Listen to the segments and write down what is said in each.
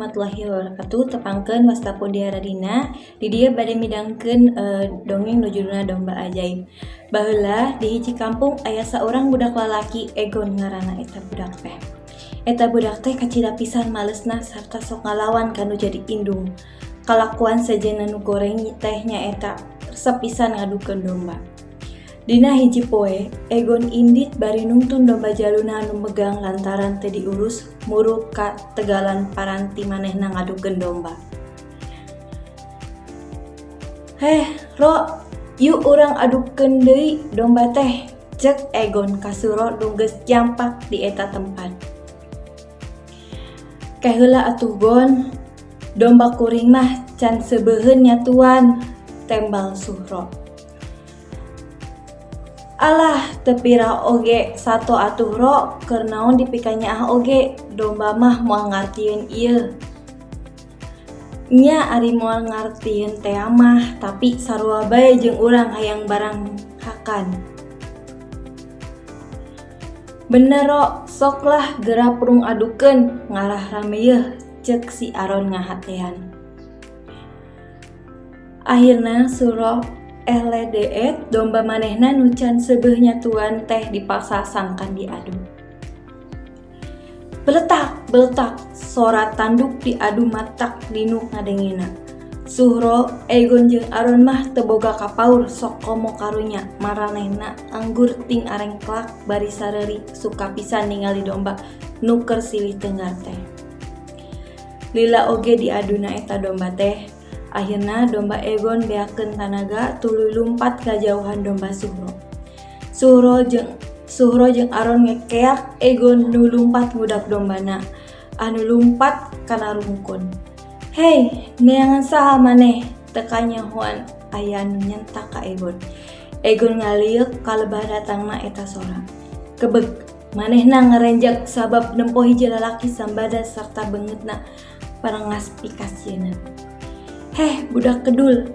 warahmatullahi wabarakatuh. Tepangkeun wasta pun Radina. Di dieu bade midangkeun dongeng nu judulna Domba Ajaib. Baheula di hiji kampung aya saurang budak lalaki Egon ngaranna eta budak teh. Eta budak teh kacida pisan malesna sarta sok ngalawan ka nu jadi indung. Kalakuan sejenna nu goreng teh nyaeta resep pisan ngadukeun domba. Dina hiji poe, Egon indit bari nungtun domba jaluna anu megang lantaran teu diurus muruk ka tegalan paranti manehna ngadukeun domba. "Heh, Ro, yuk urang adukeun deui domba teh," cek Egon ka Suro nu geus jampak di eta tempat. "Ke heula atuh Gon, domba kuring mah can seubeuheun nyatuan," tembal Suhro. "Alah, teu pira oge sato atuh Ro, keur naon dipikanyaah oge, domba mah moal ngartieun ieu." "Nya ari moal ngartieun tea mah, tapi sarua bae jeung urang hayang barang hakan." "Bener Ro, sok lah geura purung adukeun, ngarah rame yeuh," cek si Aron ngahatean. Akhirna Suro LDE domba manehna nu can seubeuh nyatuan teh dipaksa sangkan diadu. Beletak, beletak, sora tanduk diadu matak linuk ngadengena. Suhro, Egon jeung Aron mah teu boga kapaur sok komo karunya maranehna anggur ting arengklak bari sareuri suka pisan ningali domba nu keur silih tenggar teh. Lila oge diaduna eta domba teh. Akhirna domba Egon beakeun tanaga tuluy lumpat kajauhan domba Suhro. Suhro jeung Aron ngekeak Egon nu lumpat ngudak dombana anu lumpat kana rungkun. "Hei, neangan saha maneh?" Teu kanyahoan aya nu nyentak ka Egon. Egon ngalieuk kalebah datangna eta sora. Kebeg, manehna ngarenjak sabab nempo hiji lalaki sambada sarta beungeutna parengas pikasieunna. "Heh, budak kedul,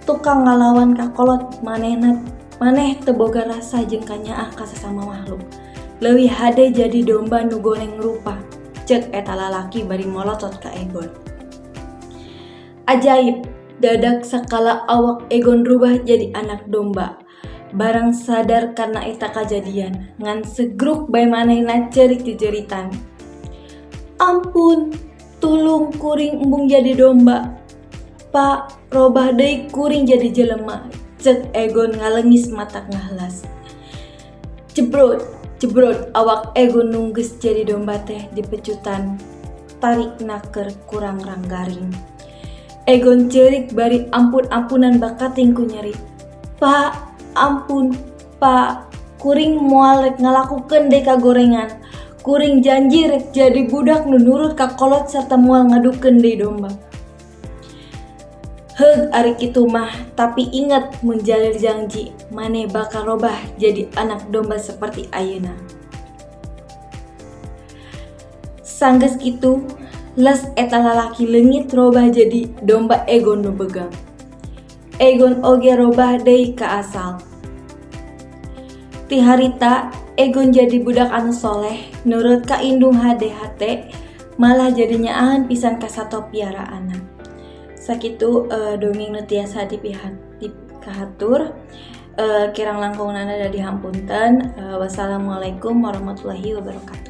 tukang ngalawan ka kolot, maneh teu boga rasa jeung kanyaah ka sasama makhluk. Leuwih hade jadi domba nu goreng rupa," cek eta lalaki bari molotot ka Egon. Ajaib, dadak sakala awak Egon rubah jadi anak domba. Barang sadar kana eta kajadian, ngan segruk bae manehna ceurik jejeritan. "Ampun, tulung kuring embung jadi domba. Pak, robah deui kuring jadi jelema," cek Egon ngalengis matak ngaheulas. Jebrot, jebrot awak Egon nu geus jadi domba teh dipecutan tarikna keur kurang ranggaring. Egon ceurik bari ampun-ampunan bakating ku nyeri. "Pak, ampun, Pak, kuring moal rek ngalakukeun deui kagorengan. Kuring janji rek jadi budak nu nurut ka kolot sarta moal ngadukeun deui domba." "Heug ari kitu mah, tapi inget mun jalir janji, maneh bakal robah jadi anak domba seperti ayeuna." Sanggeus kitu, les eta lalaki leungit robah jadi domba Egon nu begang. Egon oge robah deui ka asal. Ti harita Egon jadi budak anu soleh, nurut ka indung hade hate, malah jadi nyaahan pisan ka sato piaraanna. Sakitu dongeng nu tiasa dipikahatur. Kirang langkungna dihampunten. Wassalamualaikum warahmatullahi wabarakatuh.